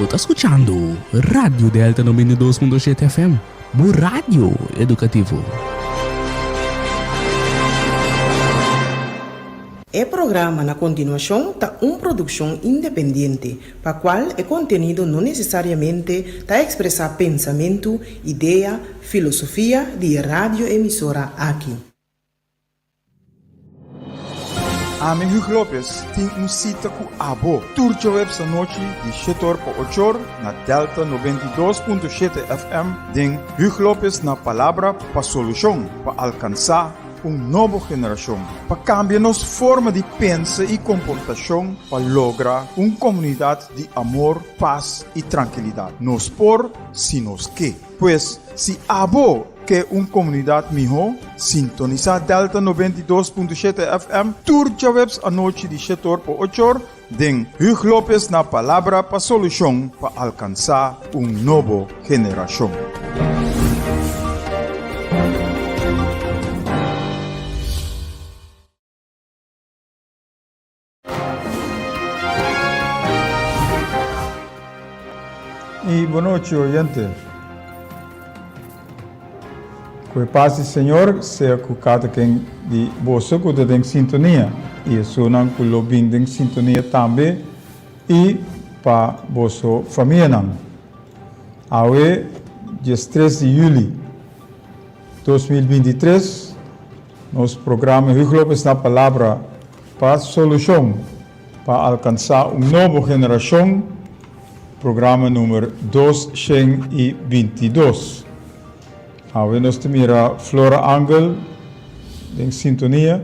Bo ta skuchando Radio Delta 92.7 FM, bo radio edukativo. E programa na kontinuashon ta un produkshon independiente, pa kual e kontenido no nesesariamente ta ekspresá pensamentu, idea, filosofia di e radioemisora aki. Ami Hugo Lopez tin un sita ku abo tur djaweps anochi di shetor pa ochor na Delta 92.7 FM den Hugo Lopez na Palabra pa Solushon pa alkansá un nobo generashon pa kambia nos forma di pensa i komportashon pa logra un komunidat di amor, pas i trankilidat. Nos por si nos ke. Pues si abo Ke un komunidat mihó? Sintonisá Delta 92.7 FM tur djaweps anochi di shetor pa ochor den Hugh Lopez na Palabra pa Solushon pa alkansá un nobo generashon. Y bon nochi oyente. Ku e pas di Señor sea ku kada ken di boso ku ta den sintonia i esunnan ku lo bin den sintonia tambe i pa boso famianan. Awe diestres di yuli 2023 nos programa Hugo Lopez na Palabra pa solushon pa alkansá un nobo generashon, programa numer 222. Awe nos ta mira Flora Angel den sintonia.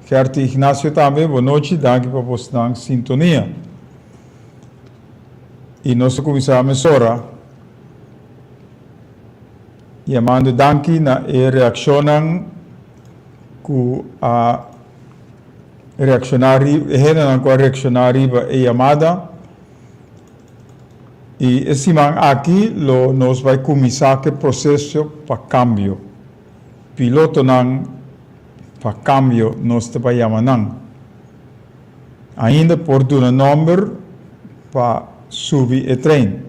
Gertie Ignacio tambe, bon nochi, danki pa bosnan sintonia. I nos ta kuminsá mesora yamando danki na e reakshonnan ku a reakshoná riba, e hendenan ku a reakshoná riba e yamada. I e siman aki lo nos bai kuminsá ku e proseso pa kambio. Pilotonan pa kambio nos ta bai yama nan. Ainda por duna nòmber pa subi e trein.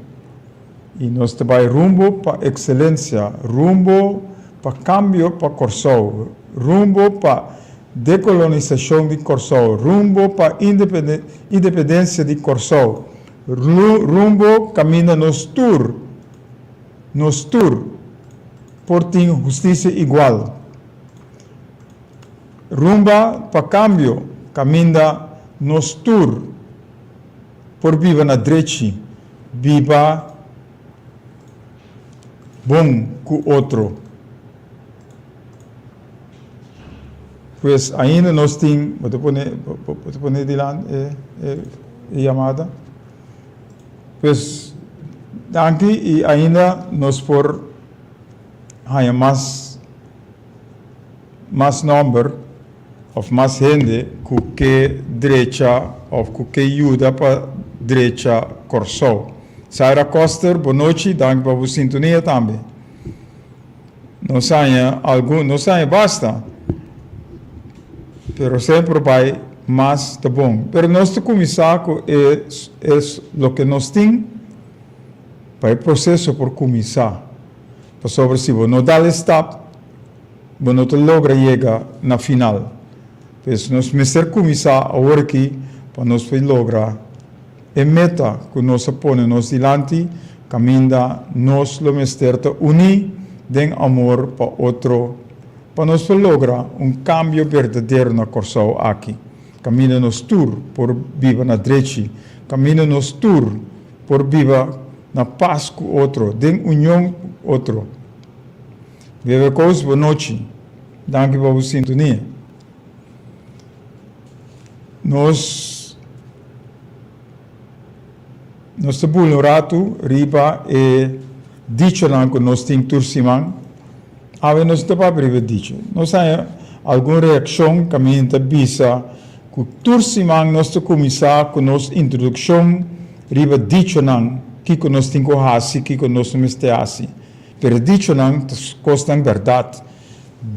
I nos ta bai rumbo pa ekselensia, rumbo pa kambio pa Kòrsou, rumbo pa dekolonisashon di Kòrsou, rumbo pa independensia di Kòrsou, rumbo kaminda nos tur, nos tur por tin hustisia igual. Rumba pa kambio kaminda nos tur por biba na drechi, biba bon ku otro. Pues ainda nos tin, bo ta pone, bo ta pone dilanti e, e, e yamada? Pues danki i ainda nos por haña mas, mas nòmber òf mas hende ku ke drecha òf ku ke yuda pa drecha Kòrsou. Saira Koster, bonochi, danki pa bo sintonia tambe. Nos haña algun, nos haña basta, pero semper bai mas ta bon. Pero nos ta kuminsá ku e e loke nos tin pa e proseso por kuminsá. Pasobra si bo no dal e stap, bo no ta logra yega na final. Pues nos mester kuminsá awor aki pa nos por logra E meta ku nos a pone nos dilanti kaminda nos lo mester ta uní den amor pa otro pa nos por logra un kambio berdadero na Kòrsou aki, kaminda nos tur por biba na drechi, kaminda nos tur por biba na pas ku otro, den union ku otro. Bebe Koos, bonochi. Danki pa bo sintonia. Nos nos ta bula un ratu riba e dichonan ku nos tin tur siman. Awe nos no ta papia riba e dicho. Nos haña algun reakshon kaminda ta bisa ku tur siman nos ta kuminsá ku nos introdukshon riba dichonan, kiko nos tin ku hasi, kiko nos no mester hasi. Pero e dichonan ta kosnan bèrdat.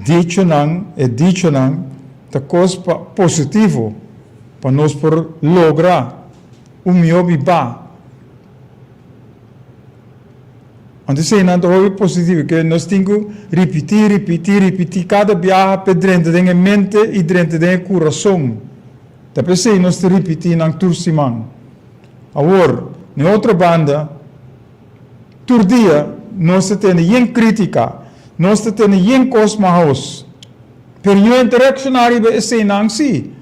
Dichonan, e dichonan ta kos pa positivo pa nos por logra un mihó bibá. Anto eseinan ta hopi positivo ke nos tin ku ripití, ripití, ripití kada biaha p'e drenta den e mente i drenta den e kurason. Ta p'esei nos ta ripití nan tur siman. Awor, na e otro banda, tur dia nos ta tene yen krítika, nos ta tene yen kos mahos. Pero ñoen ta reakshoná riba eseinan? Sí.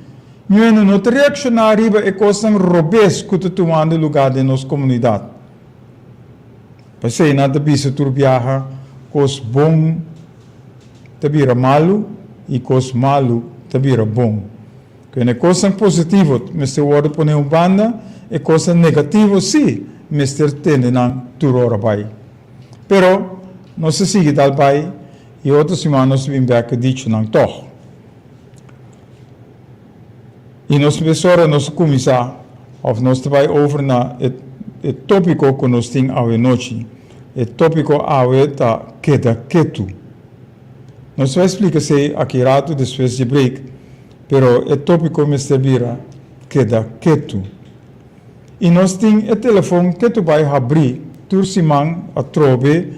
Ñoen no ta reakshoná riba e kosnan robes ku ta tumando lugá den nos komunidat. P'esei nan ta bisa tur biaha, Kos bon ta bira malu i kos malu ta bira bon. Kende kosnan positivo mester wòrdu pone un banda, e kosnan negativo sí mester tende nan tur ora bai. Pero nos ta sigui dal bai i otro siman nos ta bin bèk ku dichonan tòg. I nos mesora nos ta kuminsá òf nos ta bai over na e e tópiko ku nos tin awe nochi. E tópiko awe ta keda ketu. Nos ta bai splika esei aki ratu despues dje break, pero e tópiko mester bira keda ketu. I nos tin e telefon ketu bai habrí tur siman atrobe.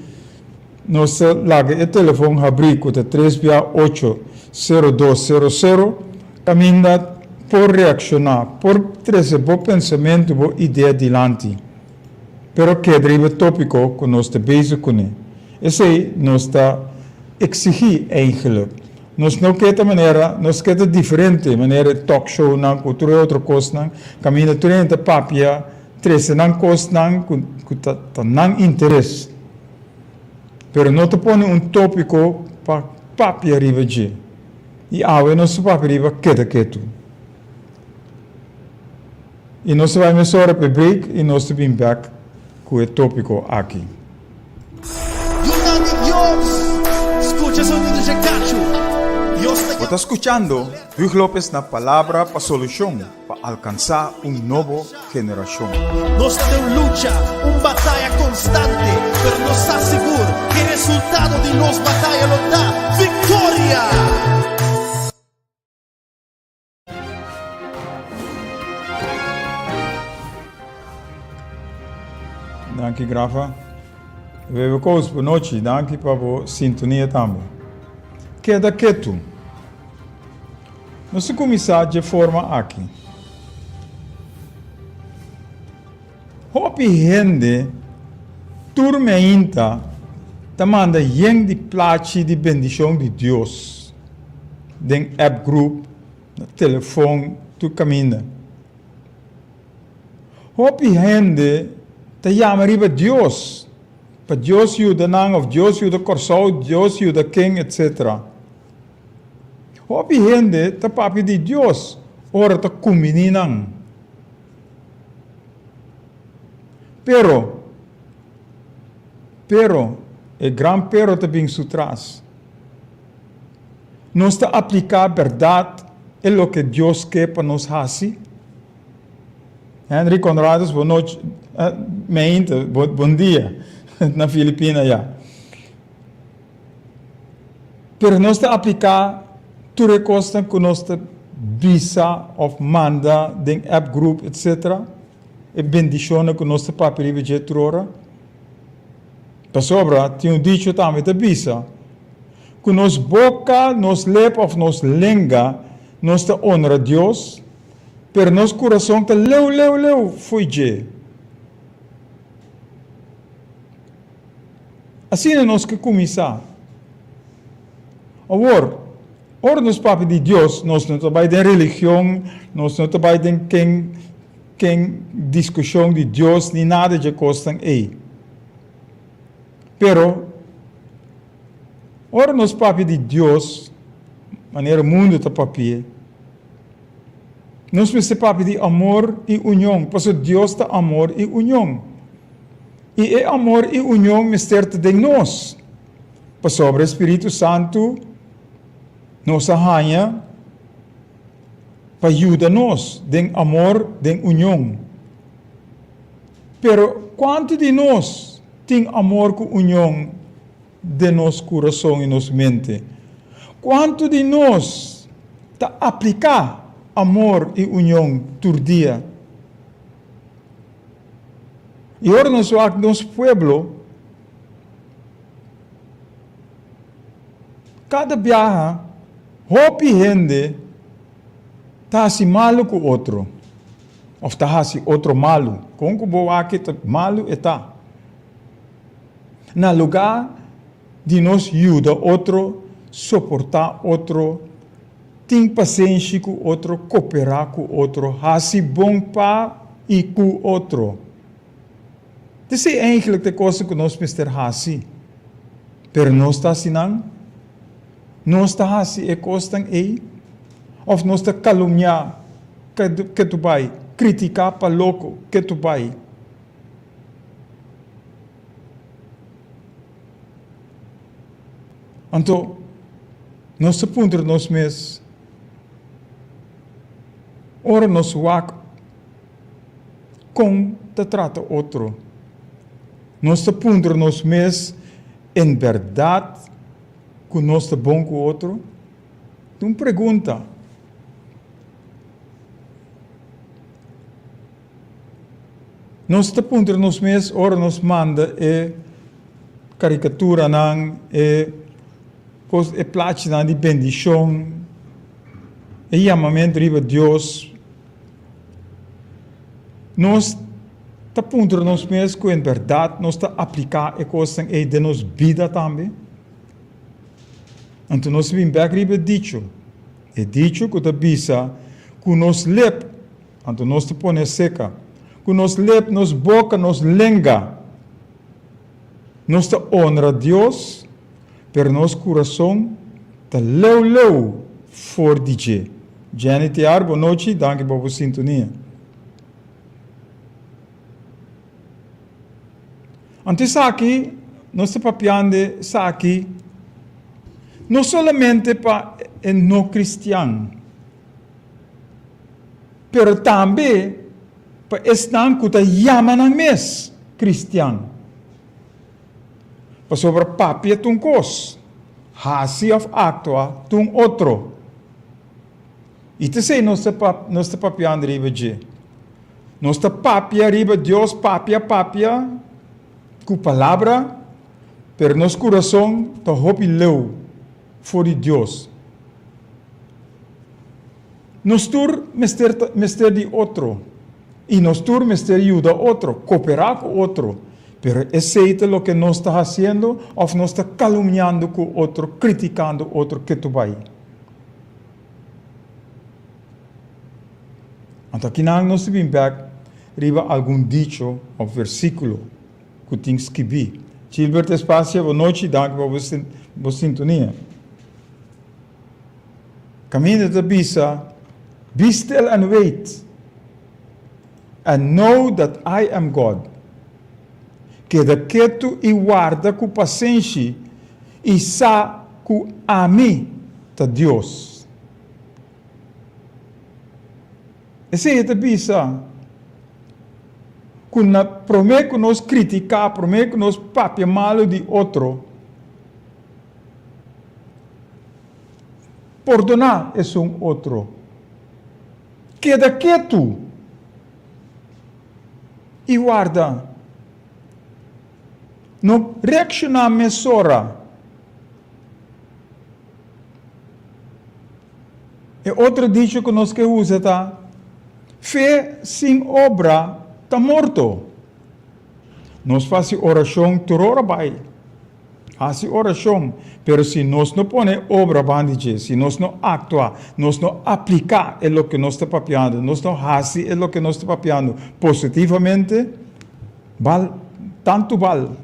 Nos ta laga e telefon habrí ku ta tres bia ocho sero dos sero sero kaminda por reakshoná, por trese bo pensamentu, bo idea dilanti. Pero keda riba e tópiko ku nos ta bezig kuné. Esei nos ta eksigí eigenlik. Nos no ke ta manera, nos ke ta diferente manera e talk shownan ku tur e otro kosnan kaminda tur hende ta papia, trese nan kosnan ku ta nan interes. Pero no ta pone un tópiko pa papia riba dje. I awe nos ta papia riba keda ketu. I nos ta bai mesora pa e break i nos ta bin bèk ku e tópiko aki. Yunan di Dios, skucha sonido dje kachu. Dios ta Bo ta skuchando Huug Lopez na Palabra pa Solushon. Pa alkansá un nobo generashon. Nos ta den un lucha, un bataya konstante, pero nos sa sigur ku e resultado di nos bataya lo ta viktoria! Danki Grafa. Bebe Koos, bo nochi. Danki pa bo sintonia tambe. Keda ketu. Nos ta kuminsá dje forma aki. Hopi hende tur meinta ta manda yen di plachi di bendishon di Dios den app group, na telefon, tur kaminda. Hopi hende ta yama riba Dios pa Dios yuda nan of Dios yuda Kòrsou, Dios yuda ken etc. Hopi hende ta papia di Dios ora ta kumbiní nan. Pero, pero, e gran pero ta bin su tras. Nos ta apliká bèrdat e loke Dios ke pa nos hasi? Henry Conradus, bo nochi, meinta, bon dia, na Filipina ya. Pero nos ta apliká tur e kosnan ku nos ta bisa òf manda den app group etsetera, e bendishonnan ku nos ta papia riba dje tur ora? Pasobra tin un dicho tambe ta bisa ku nos boka, nos lep òf nos lenga nos ta onra Dios, pero nos kurason ta leu leu leu fo'i dje. Asina nos ke kuminsá. Awor, ora nos papia di Dios, nos no ta bai den religion, nos no ta bai den ken ken diskushon di Dios ni nada dje kosnan ei. Pero, ora nos papia di Dios, manera mundu ta papi'é, nos mester papia di amor i union, pasobra Dios ta amor i union. I e amor i union mester ta den nos, pasobra e Spiritu Santu nos a haña pa yuda nos den amor, den union. Pero kuantu di nos tin amor ku union den nos kurason i nos mente? Kuantu di nos ta apliká amor i union tur dia? I ora nos wak nos pueblo, Kada biaha hopi hende ta hasi malu ku otro òf ta hasi otro malu. Kon ku bo wak ta malu e ta. Na lugá di nos yuda otro, soportá otro, tin pasenshi ku otro, koperá ku otro, hasi bon pa i ku otro. Esei eigenlijk ta e kosnan ku nos mester hasi. Pero nos ta hasi nan? Nos ta hasi e kosnan ei? Òf nos ta kalumniá ketu bai, kritiká pa loko ketu bai? Anto, nos ta puntra nos mes, ora nos wak kon ta trata otro, nos ta puntra nos mes, En bèrdat ku nos ta bon ku otro? Ta un pregunta. Nos ta puntra nos mes ora nos manda e karikaturanan, e kos, e plachinan di bendishon, e yamamentu riba Dios. Nos ta puntra nos mes ku en bèrdat nos ta apliká e kosnan ei den nos bida tambe? Anto nos bin bèk riba e dicho, e dicho ku ta bisa ku nos lep, anto nos ta pone seka, ku nos lep, nos boka, nos lenga, nos ta onra Dios, pero nos kurason ta leu leu for di dje. Jenny Tiar, bon nochi, danki pa bo sintonia. Anto esaki, nos ta papiando esaki no solamente pa e no kristian, pero tambe pa esnan ku ta yama nan mes kristian. Pasobra papia ta un kos, hasi òf aktua ta un otro. I ta esei nos ta nos ta papiando riba dje. Nos ta papia riba Dios, papia, papia ku palabra, pero nos kurason ta hopi leu for di Dios. Nos tur mester ta mester di otro i nos tur mester yuda otro, koperá ku otro, pero esei ta loke nos ta hasiendo òf nos ta kalumniando ku otro, kritikando otro ketu bai? Anto akinan nos ta bin bek riba algun dicho òf versíkulo ku tin skibí. Gilbert Espacia, bo nochi, danki pa bo sintonia. Kaminda ta bisa, Be still and wait, and know that I am God. Keda ketu i warda ku pasenshi i sa ku ami ta Dios. Esei e ta bisa ku na promé ku nos kritiká, promé ku nos papia malu di otro, pordoná esun otro. Keda ketu i warda. No reakshoná mesora. E otro dicho ku nos ke usa ta, Fe sin obra ta morto. Nos fasi orashon tur ora bai. Hasi orashon, pero si nos no pone obra banda di dje, si nos no aktua, nos no apliká e loke nos ta papiando, nos no hasi e loke nos ta papiando positivamente, bal tantu bal,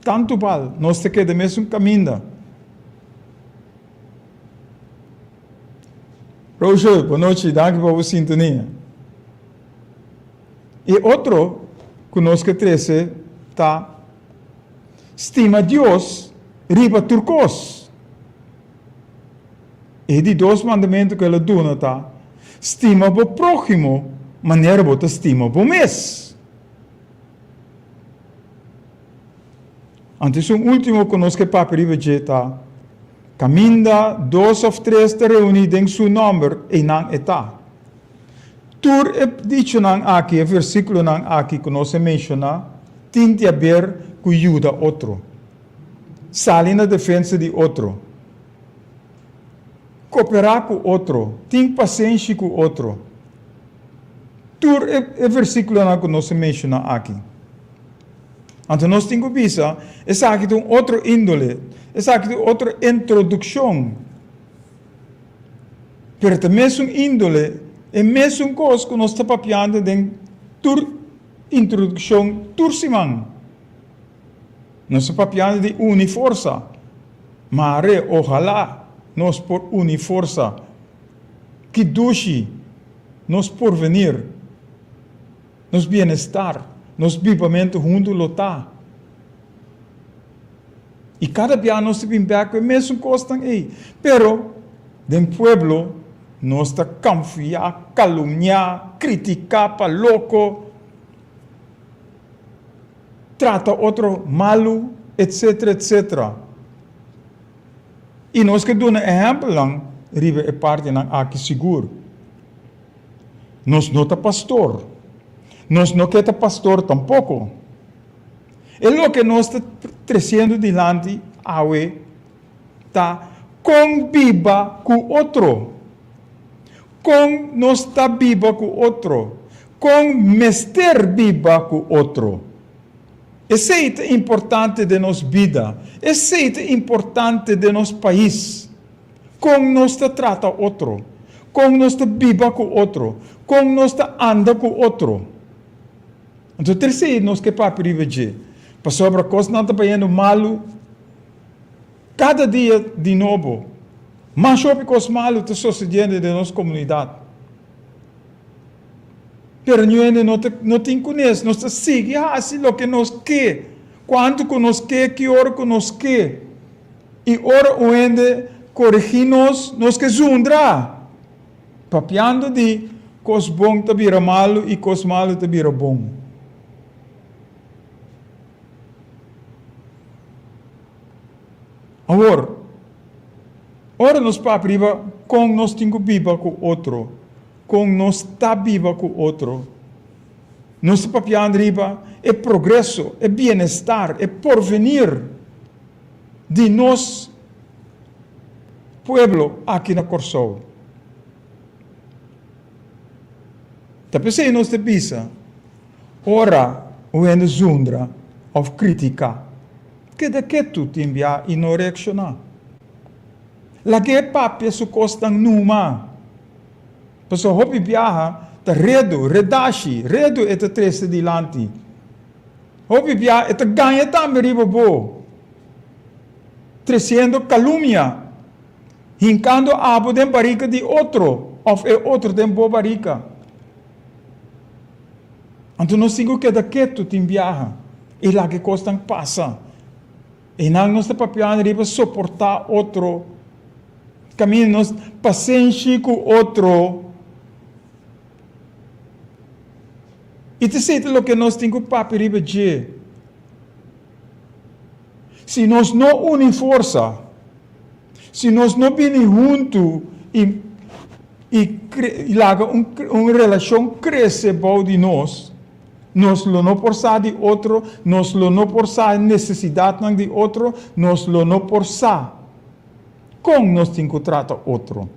tantu bal, nos ta keda mesun kaminda. Roger, bon nochi, danki pa bo sintonia. E otro ku nos ke trese ta stima Dios riba tur kos. E di dos mandamentu ku el a duna ta stima bo próhimo manera bo ta stima bo mes. Anto esun último ku nos ke papia riba dje ta, Kaminda dos òf tres ta reuní den su nòmber, einan e ta. Tur e dichonan aki, e versíkulonan aki ku nos a menshoná, tin di haber ku yuda otro, sali na defensa di otro. Koperá ku otro, tin pasenshi ku otro. Tur e versíkulonan ku nos a menshoná aki. Anto nos tin ku bisa, esaki ta un otro índole, esaki ta un otro introdukshon. Pero ta mesun índole, e mesun kos ku nos ta papiando den tur introdukshon tur siman. Nos ta papiando di uni forsa. Mare, ohalá nos por uni forsa. Ki dushi nos porvenir, nos bienestar, nos bibamentu huntu lo ta. I kada bia nos ta bin bek ku e mesun kosnan ei. Pero, den pueblo nos ta kanfiá, kalumniá, kritiká pa loko, trata otro malu, etsetera, etsetera. I nos ke duna ehèmpelnan riba e partinan aki sigur. Nos no ta pastor. Nos no ke ta pastor tampoko. E loke nos ta tresiendo dilanti awe ta kon biba ku otro. Kon nos ta biba ku otro. Kon mester biba ku otro. Esei ta importante den nos bida. Esei ta importante den nos pais. Kon nos ta trata otro. Kon nos ta biba ku otro. Kon nos ta anda ku otro. Anto tersei nos ke papia riba dje, pasobra kosnan ta bayendo malu kada dia di nobo. Mas hopi kos malu ta sosediendo den nos komunidat. Pero niun hende no ta no tin kunes, nos ta sigui hasi loke nos ke, kuantu ku nos ke, ki ora ku nos ke. I ora un hende korigí nos, nos ke zundra. Papiando di kos bon ta bira malu i kos malu ta bira bon. Awor, ora nos papia riba kon nos tin ku biba ku otro, kon nos ta biba ku otro, nos ta papiando riba e progreso, e bienestar, e porvenir di nos pueblo aki na Kòrsou. Ta p'esei nos ta bisa, ora un hende zundra òf kritiká, keda ketu tin bia i no reakshoná. Lag'é papia su kosnan numa, pasobra hopi biaha ta redu, redashi, redu e ta trese dilanti. Hopi biaha e ta gaña tambe riba bo. Tresiendo kalumia, hinkando abo den barika di otro òf e otro den bo barika. Anto nos tin ku keda ketu tin biaha i laga e kosnan pasa. Einan nos ta papiando riba soportá otro, kaminda nos pasenshi ku otro. I ta esei ta loke nos tin ku papia riba dje. Si nos no uni forsa, si nos no bini huntu i i laga un un relashon krese bou di nos, nos lo no por sa di otro, nos lo no por sa e nesesidatnan di otro, nos lo no por sa kon nos tin ku trata otro.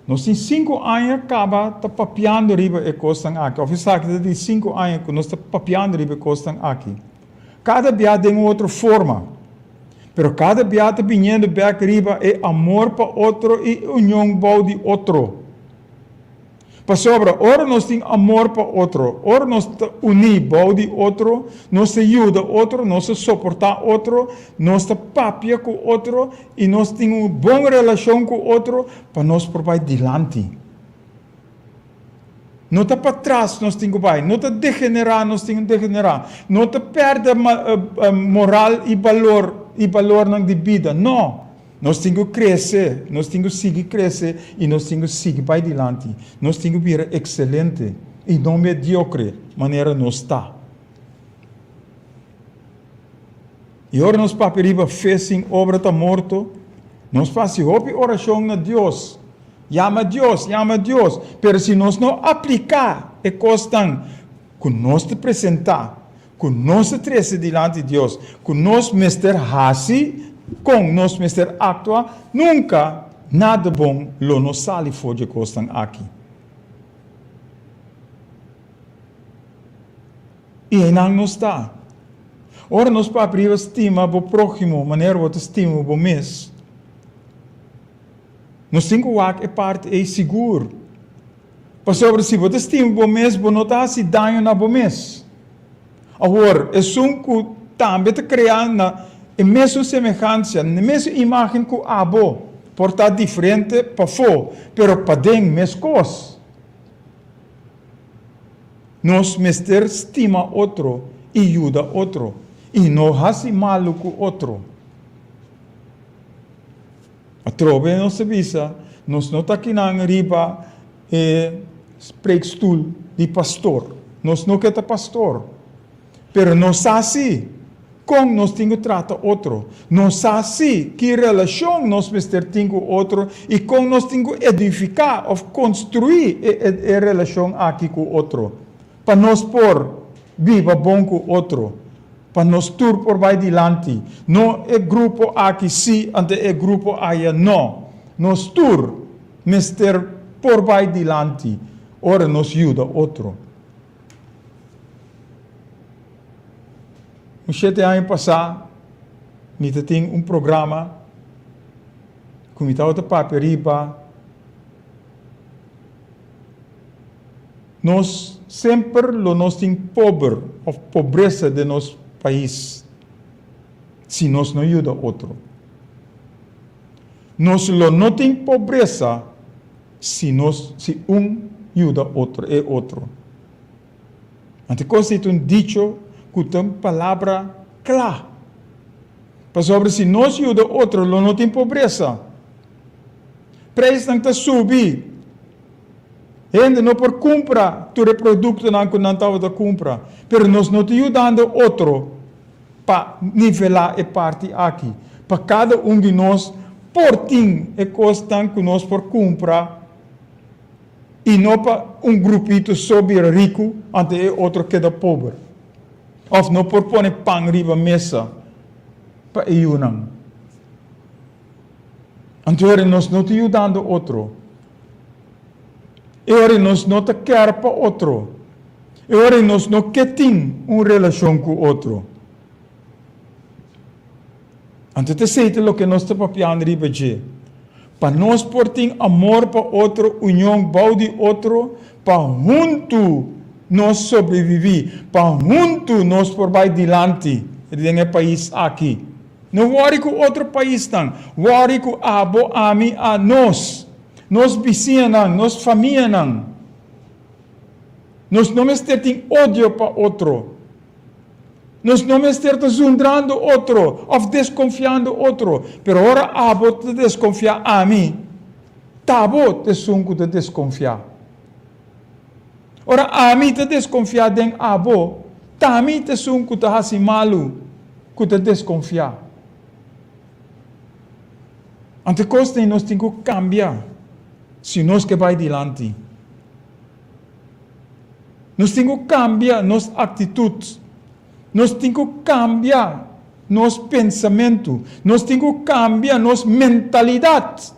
Nos tin sinku aña kaba ta papiando riba e kosnan aki, òf esaki ta di sinku aña ku nos ta papiando riba e kosnan aki. Kada bia den un otro forma, pero kada bia ta biniendo bèk riba e amor pa otro i union bou di otro. Pasobra ora nos tin amor pa otro, ora nos ta uní bou di otro, nos ta yuda otro, nos ta soportá otro, nos ta papia ku otro i nos tin un bon relashon ku otro pa nos por bai dilanti. No ta patras nos tin ku bai, no ta degenerá nos tin ku degenerá, no ta pèrdè moral i balor i balornan di bida, no. Nos tin ku krese, nos tin ku sigui krese i nos tin ku sigui bai dilanti. Nos tin ku bira ekselente i no mediokre manera nos ta. I ora nos papia riba fe sin obra ta morto, nos ta hasi hopi orashon na Dios, yama Dios, yama Dios, pero si nos no apliká e kosnan ku nos ta presentá, ku nos ta trese dilanti Dios, ku nos mester hasi. kon nos mester aktua, nunka nada bon lo no sali for dje kosnan aki. I einan nos ta. Ora nos papia riba stima bo próhimo manera bo ta stima bo mes, nos tin ku wak e parti ei sigur. Pasobra si bo ta stima bo mes, bo no ta hasi daño na bo mes. Awor, esun ku tambe ta kreá na e mesun semehansia, na e mesun imágen ku abo, por ta diferente pafó, pero paden meskos. Nos mester stima otro i yuda otro, i no hasi malu ku otro. Atrobe nos ta bisa, nos no ta kinan riba e spreekstoel di pastor. Nos no ke ta pastor. Pero nos sa si kon nos tin ku trata otro. Nos sa si ki relashon nos mester tin ku otro i kon nos tin ku edifiká òf konstruí e relashon aki ku otro pa nos por biba bon ku otro. Pa nos tur por bai dilanti. No e grupo aki si ante e grupo aya no. Nos tur mester por bai dilanti ora nos yuda otro. Un shete aña pasá mi ta tin un programa ku mi tabata papia riba Nos semper lo nos tin pober of pobresa den nos pais si nos no yuda otro. Nos lo no tin pobresa si nos si un yuda otro e otro. Anto kos ei ta un dicho ku ta un palabra kla. Pasobra si nos yuda otro lo no tin pobresa. Preisnan ta subi. Hende no por kumpra tur e produktonan ku nan tabata kumpra, pero nos no ta yudando otro pa nivelá e parti aki, pa kada un di nos por tin e kosnan ku nos por kumpra i no pa un grupito so bira riku anto e otro keda pober òf no por pone pan riba mesa pa e yunan. Anto ora nos no ta yudando otro. E ora nos no ta kèr pa otro. E ora nos no ke tin un relashon ku otro. Anto ta esei ta loke nos ta papiando riba dje. Pa nos por tin amor pa otro, union bou di otro, pa huntu nos sobreviví, pa huntu nos por bai dilanti den e pais aki. No wòri ku otro paisnan, wòri ku abo, ami, a, nos, nos bisiñanan, nos famianan. Nos no mester tin odio pa otro. Nos no mester ta zundrando otro òf deskonfiando otro. Pero ora abo ta deskonfiá ami, ta abo ta esun ku ta deskonfiá. Ora ami ta deskonfiá den abo, ta mi ta esun ku ta hasi malu, ku ta deskonfiá. Anto e kosnan ei nos tin ku kambia si nos ke bai dilanti. Nos tin ku kambia nos aktitut. Nos tin ku kambia nos pensamentu. Nos tin ku kambia nos mentalidat.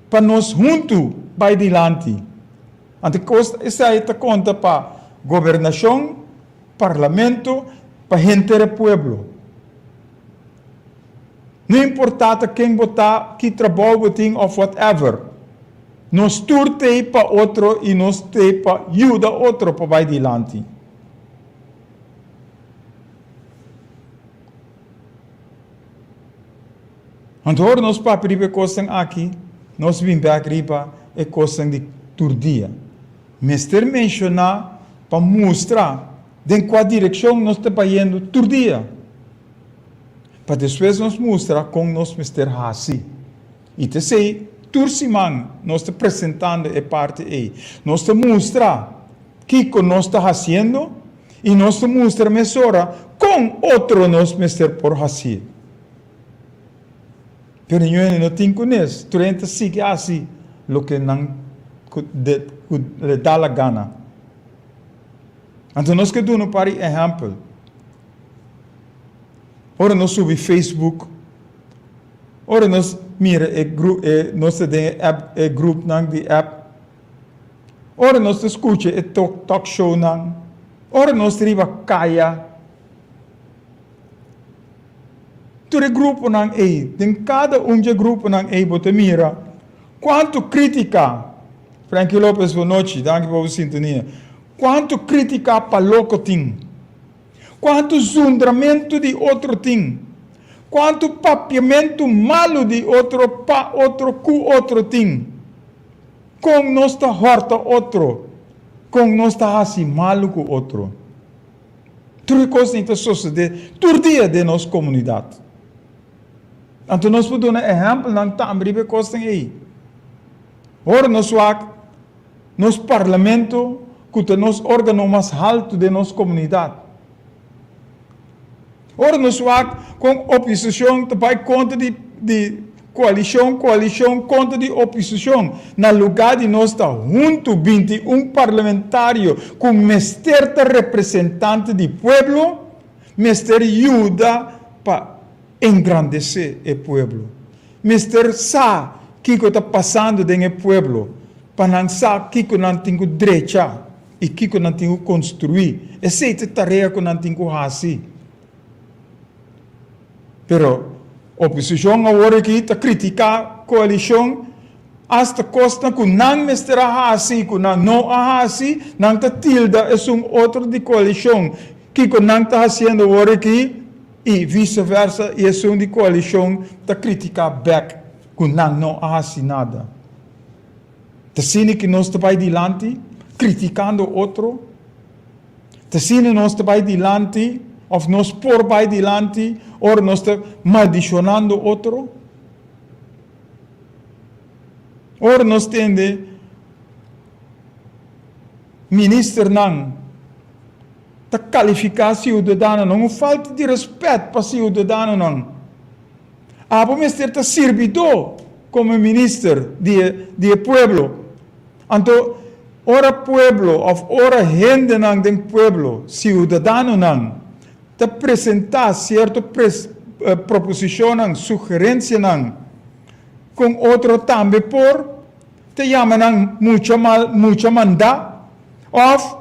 Pa nos huntu bai dilanti. Anto kos esei ta konta pa gobernashon, parlamento, pa henter e pueblo. No importa ta ken bo ta, ki trabou bo tin of whatever. Nos tur t'ei pa otro i nos t'ei pa yuda otro pa bai dilanti. Anto ora nos papia riba e kosnan aki, nos bin bek riba e kosnan di tur dia. Mester menshoná pa mustra den kua direkshon nos ta bayendo tur dia, pa despues nos mustra kon nos mester hasi. I ta esei tur siman nos ta presentando e parti ei. Nos ta mustra kiko nos ta hasiendo i nos ta mustra mesora kon otro nos mester por hasié. Pero ñoene no tin kunes, tur hende ta sigui hasi loke nan ku le da la gana. Anto nos ke duna un par di ehèmpel. Ora nos subi Facebook, ora nos mira e gru e nos ta den e app e groupnan di app, ora nos ta skucha e tok talk shownan, ora nos ta riba kaya, tur e gruponan ei, den kada un dje gruponan ei bo ta mira kuantu krítika, Frankie Lopez bonochi, danki pa bo sintonia, kuantu krítika pa loko tin. Kuantu zundramentu di otro tin? Kuantu papiamentu malu di otro pa otro ku otro tin? Kon nos ta hòrta otro? Kon nos ta hasi malu ku otro? Tur e kosnan ta sosodé tur dia den nos komunidat. Anto nos por duna ehèmpelnan tambe riba e kosnan ei. Ora nos wak Nos Parlamento ku ta nos organo mas haltu den nos komunidat. Ora nos wak kon opisishon ta bai kontra di di koalishon, koalishon kontra di opisishon, na lugá di nos ta huntu 21 parlamentario ku mester ta representante di pueblo, mester yuda pa engrandesé e pueblo. Mester sa kiko ta pasando den e pueblo pa nan sa kiko nan tin ku drecha i kiko nan tin ku konstruí. Esei ta e tarea ku nan tin ku hasi. Pero oposishon awor aki ta kritiká koalishon asta kosnan ku nan mester a hasi i ku nan no a hasi, nan ta tilda esun otro di koalishon kiko nan ta hasiendo awor aki. I vise versa i esun di koalishon ta kritiká bèk ku nan no a hasi nada. Ta asina ki nos ta bai dilanti kritikando otro? Ta asina nos ta bai dilanti òf nos por bai dilanti ora nos ta maldishonando otro? Ora nos tende ministernan ta kalifiká siudadanonan, un falta di rèspèt pa siudadanonan. Abo mester ta sirbidó komo minister di e di e pueblo. Anto ora pueblo òf ora hendenan den pueblo, siudadanonan, ta presentá sierto pres proposishonnan, sugerensianan kon otro tambe por, ta yama nan mucha mal mucha mandá òf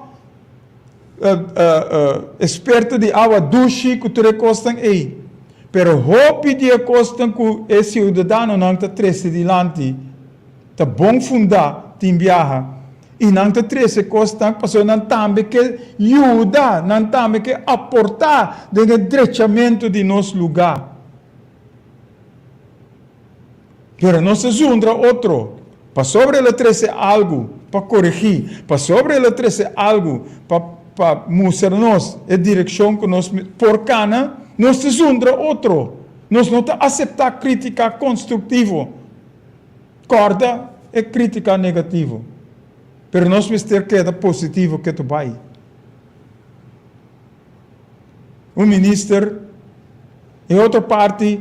Esperto di awa dushi ku tur e kosnan ei. Pero hopi di e kosnan ku e siudadanonan ta trese dilanti ta bon fundá tin biaha. I nan ta trese kosnan pasobra nan tambe ke yuda, nan tambe ke aportá den e drechamentu di nos lugá. Pero nos ta zundra otro, pasobra el a trese algu pa koregí, pasobra el a trese algu pa pa mustra nos e direkshon ku nos por kana, nos ta zundra otro. Nos no ta aseptá krítika konstruktivo. Kòrda e krítika negativo. Pero nos mester keda positivo ketu bai. Un minister, e otro parti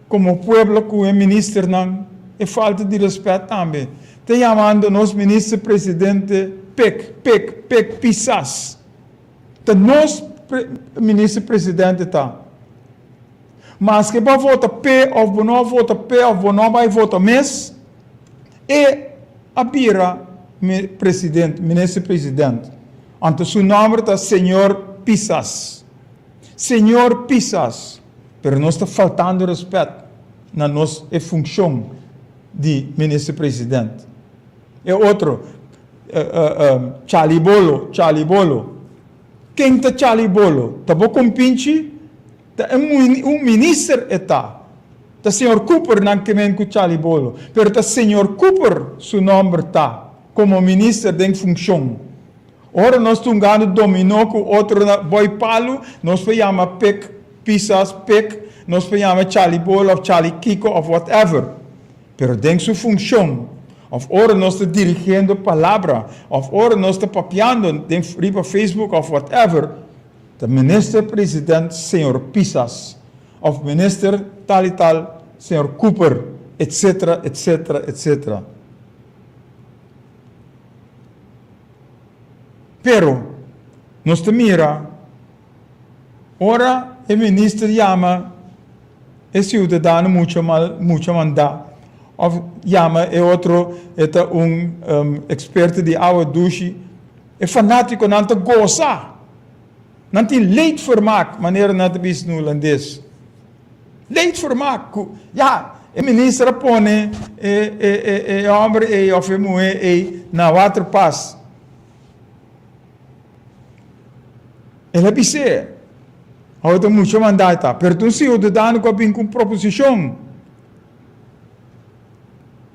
como pueblo cu e ministernan e falta di respet tambe. Ta yamando nos minister presidente pek, pek, pek pisas. Ta nos minister presidente ta. Maske bo a vota p'e of bo no a vota p'e of bo no a bay vota mes, e a bira president, minister president. Anto su nomber ta Señor Pisas. Señor Pisas. Pero nos ta faltando respet na nos e funcion di minister president. E otro, Chali Bolo, Chali Bolo. Ken ta Chali Bolo? Ta bo compinchi? Ta un minister e ta. Ta señor Cooper nan ke men ku Chali Bolo. Pero ta señor Cooper su nomber ta komo minister den funcion. Ora nos ta hungando dominó ku otro na boi palu, nos por yama Pik Pisas, Pik, nos por yama Chali Bolo of Chali Kiko of whatever. Pero den su funcion, of ora nos ta dirigiendo palabra, of ora nos ta papiando den riba Facebook of whatever, ta Minister President señor Pisas of Minister tal y tal señor Cooper, etcetera, etcetera, etcetera. Pero nos ta mira ora e minister yama. e siudadano mucha mal mucha mandá òf yama e otro e ta un eksperto di awa dushi. E fanátikonan ta gosa. Nan tin leedvermaak, manera nan ta bisa na hulandes. Leedvermaak ku ya e minister a pone e e e e hòmber ei òf e muhé ei na waterpas. El a bis'é, Awor ta mucha mandá ta, pero ta un siudadano ku a bin ku un proposishon.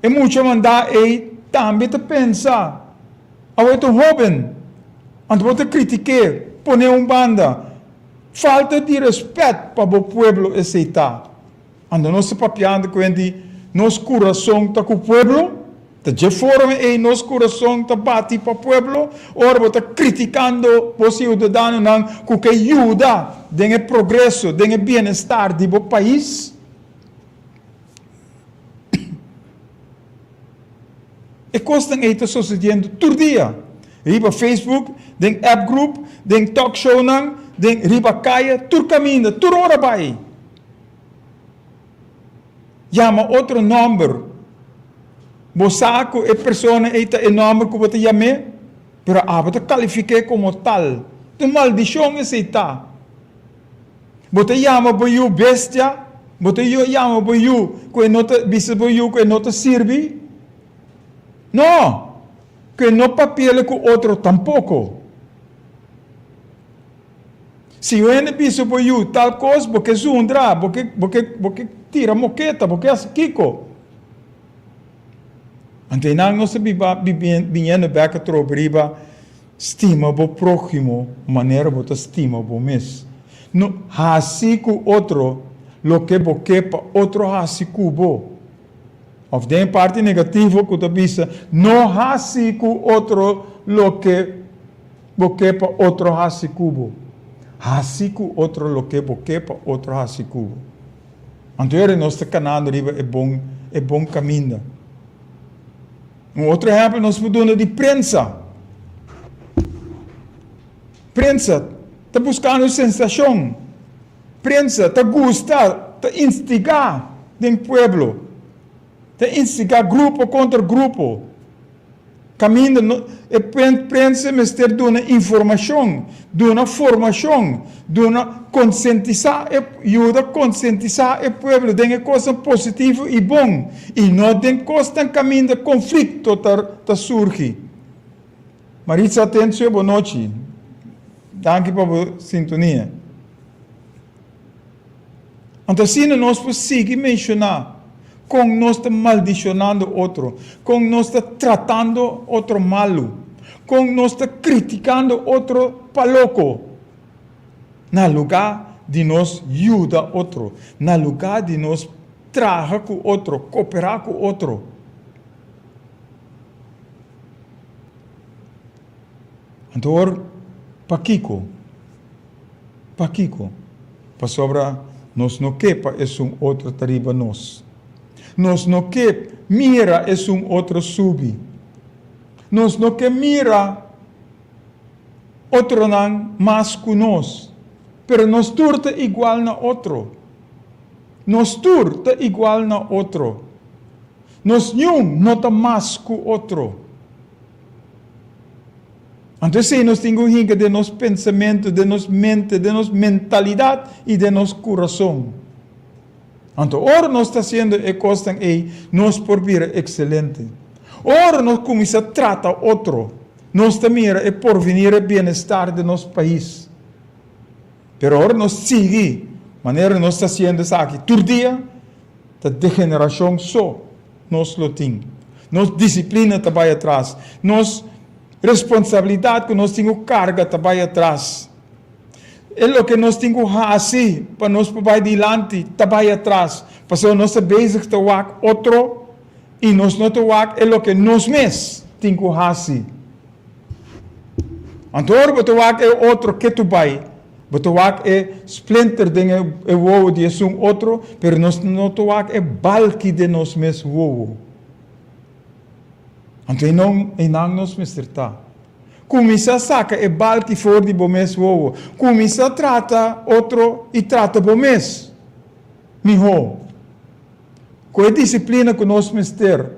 E mucha mandá ei tambe ta pensa, Awor ta un hóben, anto bo ta kritik'é, pon'é un banda. Falta di rèspèt pa bo pueblo esei ta. Anto nos ta papiando ku hende nos kurason ta ku pueblo? Ta dje forma ei nos kurason ta bati pa pueblo? Ora bo ta kritikando bo siudadanonan ku ke yuda den e progreso, den e bienestar di bo pais? E kosnan ei ta sosediendo tur dia, riba Facebook, den app group, den talk shownan, den riba kaya, tur kaminda, tur ora bai. Yama otro nòmber. Bo sa ku e persona ei ta e nòmber ku bo ta yam'é, pero abo ta kalifik'é komo tal. Ta un maldishon esei ta. Bo ta yama bo yu bestia? Bo ta yama bo yu ku e no ta bisa bo yu ku e no ta sirbi? No! Ku e no papi'el ku otro tampoko. Si un hende bisa bo yu tal kos, bo ke zundra, bo ke bo ke bo ke tira moketa, bo ke hasi kiko. Anto einan nos ta biba biniendo bek atrobe riba stima bo próhimo manera bo ta stima bo mes. No hasi ku otro loke bo ke pa otro hasi ku bo. Òf den e parti negativo ku ta bisa no hasi ku otro loke bo ke pa otro hasi ku bo. Hasi ku otro loke bo ke pa otro hasi ku bo. Anto ora nos ta kanando riba e bon e bon kaminda. Un otro ehèmpel nos por duna di prensa. Prensa ta buskando sensashon. Prensa ta gusta ta instigá den pueblo. Ta instigá grupo kontra grupo. Kaminda no e prensa mester duna informashon, duna formashon, duna konsientisá e yuda konsientisá e pueblo den e kosnan positivo i bon i no den kosnan kaminda konflikto ta ta surgi. Maritza Atencio bonochi. Danki pa bo sintonia. Anto asina nos por sigui menshoná kon nos ta maldishonando otro, kon nos ta tratando otro malu, kon nos ta kritikando otro pa loko, na lugá di nos yuda otro, na lugá di nos traha ku otro, koperá ku otro. Anto awor, pakiko? Pakiko? Pasobra nos no ke pa esun otro ta riba nos. Nos no ke mira esun otro subi. Nos no ke mira otronan mas ku nos. Pero nos tur ta igual na otro. Nos tur ta igual na otro. Nos niun no ta mas ku otro. Anto esei nos tin ku hinka den nos pensamentu, den nos mente, den nos mentalidat i den nos kurason. Anto ora nos ta hasiendo e kosnan ei, nos por bira ekselente. Ora nos kuminsá trata otro, nos ta mira e porvenir, e bienestar di nos pais. Pero ora nos sigui manera nos ta hasiendo esaki tur dia, ta degenerashon so nos lo tin. Nos disiplina ta bai atras. Nos responsabilidat ku nos tin ku karga ta bai atras. E loke nos tin ku hasi pa nos por bai dilanti ta bai atras. Pasobra nos ta bezig ta wak otro i nos no ta wak e loke nos mes tin ku hasi. Anto ora bo ta wak e otro ketu bai, bo ta wak e splinter den e wowo di esun otro, pero nos no ta wak e balki den nos mes wowo. Anto einan, einan nos mester ta. Kuminsá saka e balki for di bo mes wowo. Kuminsá trata otro i trata bo mes. Mihó. Ku e disiplina ku nos mester,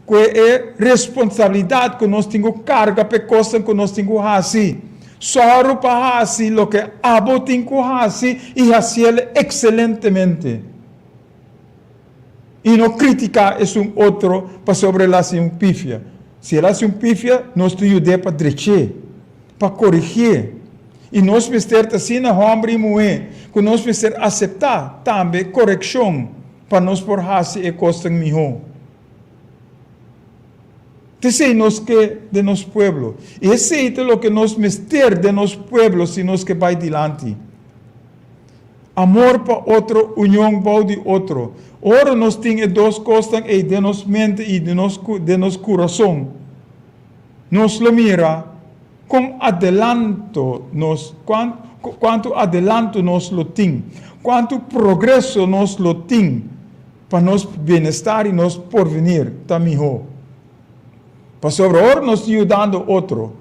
ku e responsabilidat ku nos tin ku karga pa e kosnan ku nos tin ku hasi. Sòru pa hasi loke abo tin ku hasi i hasiel ekselentemente. I no kritiká esun otro pasobra el hasi un pifia. Si el hasi un pifia, nos ta yud'é pa drech'é, pa korigié. I nos mester ta asina hòmber i muhé ku nos mester aseptá tambe korekshon pa nos por hasi e kosnan mihó. Ta esei nos ke den nos pueblo. I esei ta loke nos mester den nos pueblo si nos ke bai dilanti. Amor pa otro, union bou di otro. Ora nos tin e dos kosnan ei den nos mente i den nos kurason, nos lo mira kon adelanto nos, kuantu adelanto nos lo tin, kuantu progreso nos lo tin pa nos bienestar i nos porvenir ta mihó. Pasobra ora nos ta yudando otro,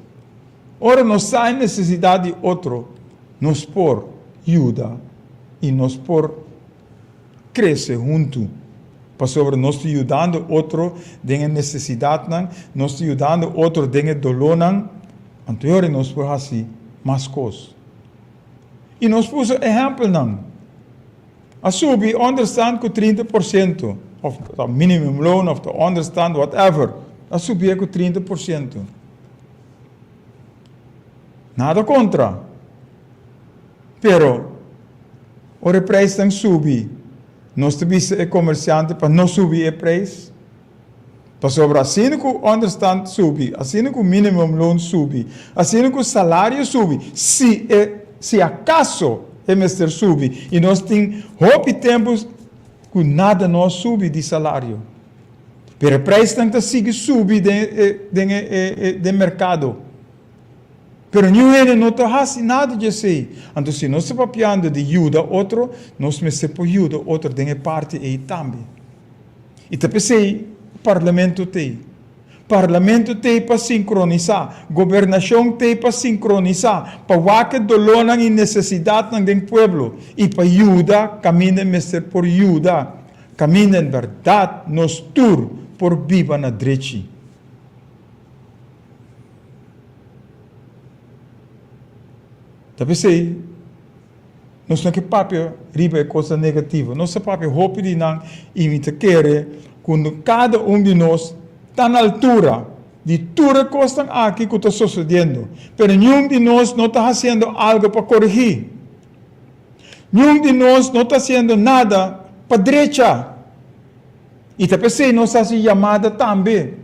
Ora nos sa e nesesidat di otro, nos por yuda i nos por krese huntu, pasobra nos ta yudando otro den e nesesidatnan, nos ta yudando otro den e dolónan, anto e ora nos por hasi mas kos. I nos puso ehèmpelnan. A subi onderstand ku 30%, òf ta minimumloon òf ta onderstand, whatever, a subié ku 30%. Nada kontra. Pero, ora e preisnan subi, nos ta bisa e komersiante pa no subi e preis? Pasobra asina ku onderstand subi, asina ku minimumloon subi, asina ku salario subi, si e, si akaso e mester subi, i nos tin hopi tempu ku nada no a subi di salario. Pero e prijsnan ta sigui subi den e den e e den merkado. Pero niun hende no ta hasi nada di esei. Anto si nos ta papiando di yuda otro, nos mester por yuda otro den e parti ei tambe. I ta p'esei parlamento t'ei. Parlamento t'ei pa sinkronisá, gobernashon t'ei pa sinkronisá, pa wak e dolónan i nesesidatnan den pueblo i pa yuda kaminda mester por yuda. Kaminda en bèrdat nos tur por biba na drechi. Ta p'esei nos no ke papia riba e kosnan negativo. Nos ta papia hopi di nan i mi ta kere ku kada un di nos ta na altura di tur e kosnan aki ku ta sosodiendo. Pero niun di nos no ta hasiendo algu pa korigí. Niun di nos no ta hasiendo nada pa drecha. I ta p'esei nos hasi yamada tambe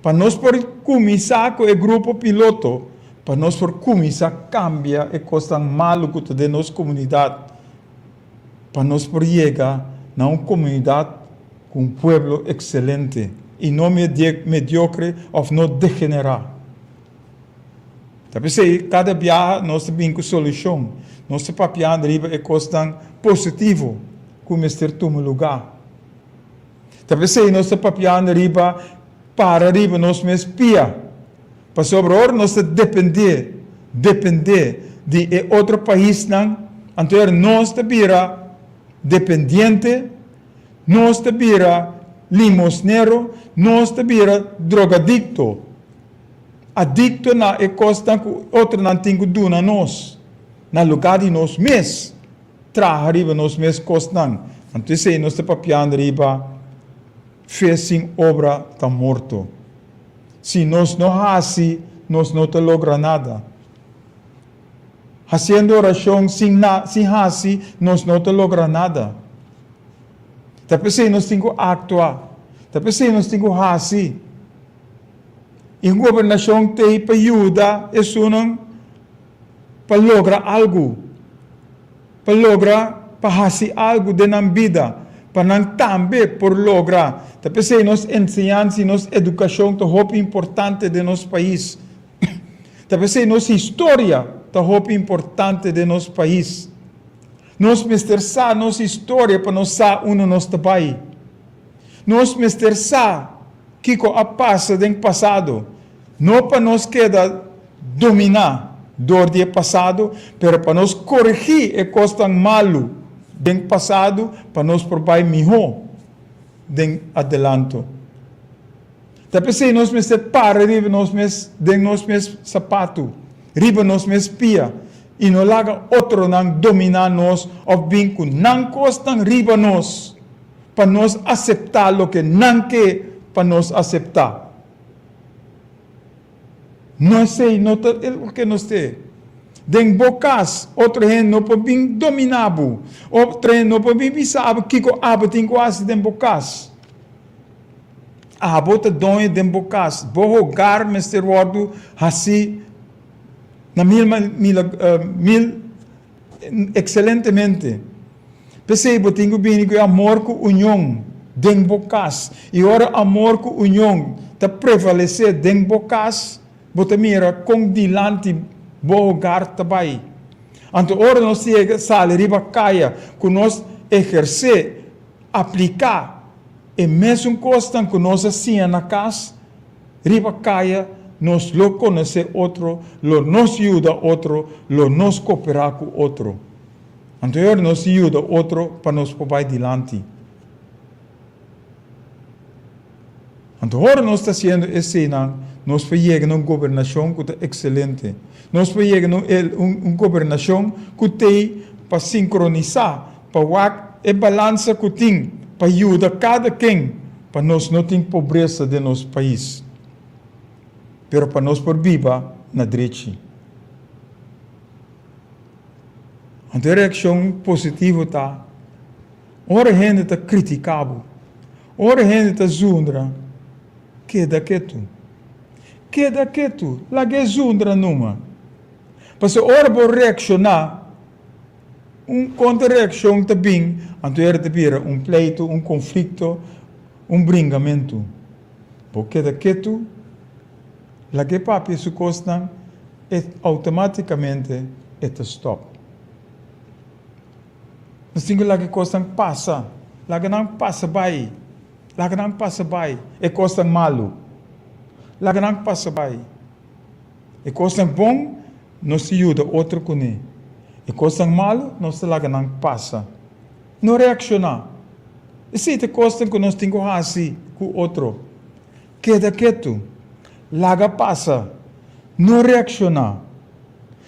pa nos por kuminsá ku e grupo piloto, pa nos por kuminsá kambia e kosnan malu ku ta den nos komunidat, pa nos por yega na un komunidat ku un pueblo ekselente i no mediokre òf no degenerá. Ta p'esei kada biaha nos ta bin ku solushon. Nos ta papiando riba e kosnan positivo ku mester tuma lugá. Ta p'esei nos ta papiando riba para riba nos mes pia. Pasobra ora nos ta dependé, dependé di e otro paisnan, anto ora nos ta bira dependiente, nos ta bira limosnero, nos ta bira drogadikto. Adikto na e kosnan ku otronan tin ku duna nos, na lugá di nos mes traha riba nos mes kosnan. Anto esei nos ta papiando riba fe sin obra ta morto. Si nos no hasi, nos no ta logra nada. Hasiendo orashon sin na sin hasi, nos no ta logra nada. Ta p'esei nos tin ku aktua. Ta p'esei nos tin ku hasi. E gobernashon t'ei pa yuda esunnan pa logra algu, pa logra pa hasi algu den nan bida, pa nan tambe por logra. Ta p'esei nos enseñansa i nos edukashon ta hopi importante den nos pais. Ta p'esei nos historia ta hopi importante den nos pais. Nos mester sa nos historia pa nos sa unda nos ta bai. Nos mester sa kiko a pasa den pasado, no pa nos keda dominá dor di e pasado, pero pa nos koregí e kosnan malu. den pasado pa nos por bai mihó den adelanto. Ta p'esei nos mester para riba nos mes den nos mes sapatu, riba nos mes pia, i no laga otronan dominá nos òf bin ku nan kosnan riba nos pa nos aseptá loke nan ke pa nos aseptá. No esei no ta e loke nos te. Den bo kas otro hende no por bin dominá bo, otro hende no por bin bisa abo kiko abo tin ku hasi den bo kas. Abo ta doño den bo kas, bo hogar mester wòrdu hasí na mil mil ekselentemente. P'esei bo tin ku bini ku e amor ku union den bo kas. I ora amor ku union ta prevalesé den bo kas, bo ta mira kon dilanti bo hogar ta bai. Anto ora nos yega sali riba kaya ku nos ehersé, apliká, e mesun kosnan ku nos a siña na kas, riba kaya nos lo konosé otro, lo nos yuda otro, lo nos koperá ku otro. Anto e ora nos yuda otro pa nos por bai dilanti. Anto ora nos ta hasiendo eseinan, nos por yega na un gobernashon ku ta ekselente. Nos por yega na un gobernashon ku t'ei pa sinkronisá, pa wak e balansa ku tin, pa yuda kada ken pa nos no tin pobresa den nos pais, pero pa nos por biba na drechi. Anto e reakshon positivo ta ora hende ta kritiká bo, ora hende ta zundra, keda ketu. Keda ketu, laga e zundra numa. Pasobra ora bo reakshoná, un kontrareakshon ta bin, anto e ta bira un pleitu, un konflikto, un bringamentu. Bo keda ketu, laga e papia su kosnan. E automaticamente e ta stop. Nos tin cu laga e cosnan pasa, laga nan pasa bay, laga nan pasa bay, e cosnan malo, laga nan pasa bay. E cosnan bon nos ta yuda otro cune, e cosnan malo nos ta laga nan pasa. No reacciona. Esey ta e cosnan cu nos tin cu haci cu otro. Keda ketu. Laga pasa. No reakshoná.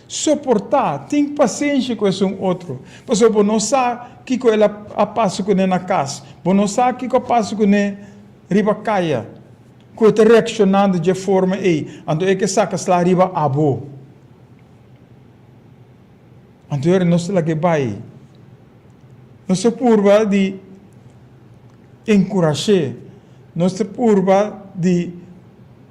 Soportá. Tin pasenshi ku esun otro. Pasobra bo no sa kiko el a pasa kuné na kas. Bo no sa kiko a pasa kuné riba kaya. Ku e ta reakshonando dje forma ei. Anto e ke saka sla riba abo. Anto ora nos ta lag'é bai. Nos ta purba di enkurash'é, nos ta purba di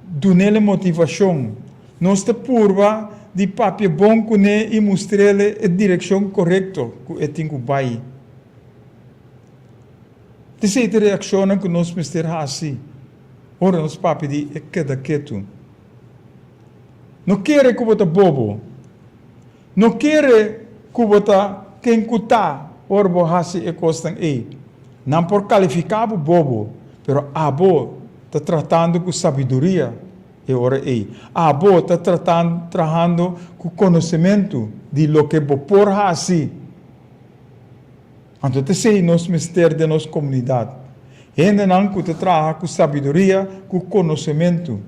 dun'el e motivashon, nos ta purba di papia bon kuné i mustr'el e direkshon korekto ku e tin ku bai. Esei ta e reakshonnan ku nos mester hasi ora nos papia di e keda ketu. No kere ku bo ta bobo. No kere ku bo ta ken ku ta ora bo hasi e kosnan ei. Nan por kalifiká bo bobo, pero abo ta tratando ku sabiduria e ora ei. Abo ta trahando ku konosementu di loke bo por hasi. Anto ta esei nos mester den nos komunidat, hendenan ku ta traha ku sabiduria, ku konosementu,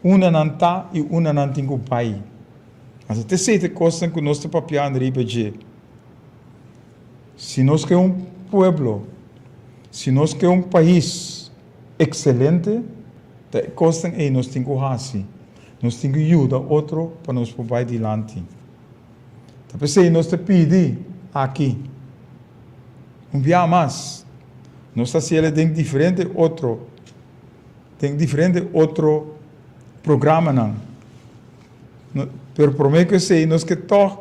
unda nan ta i unda nan tin ku bai. Anto ta esei ta e kosnan ku nos ta papiando riba dje. Si nos ke un pueblo, si nos ke un pais ekselente, ta e kosnan ei nos tin ku hasi. Nos tin ku yuda otro pa nos por bai dilanti. Ta p'esei nos ta pidi aki un bia mas. Nos ta hasiel den diferente otro, den diferente otro programanan. Pero promé ku esei nos ke tòg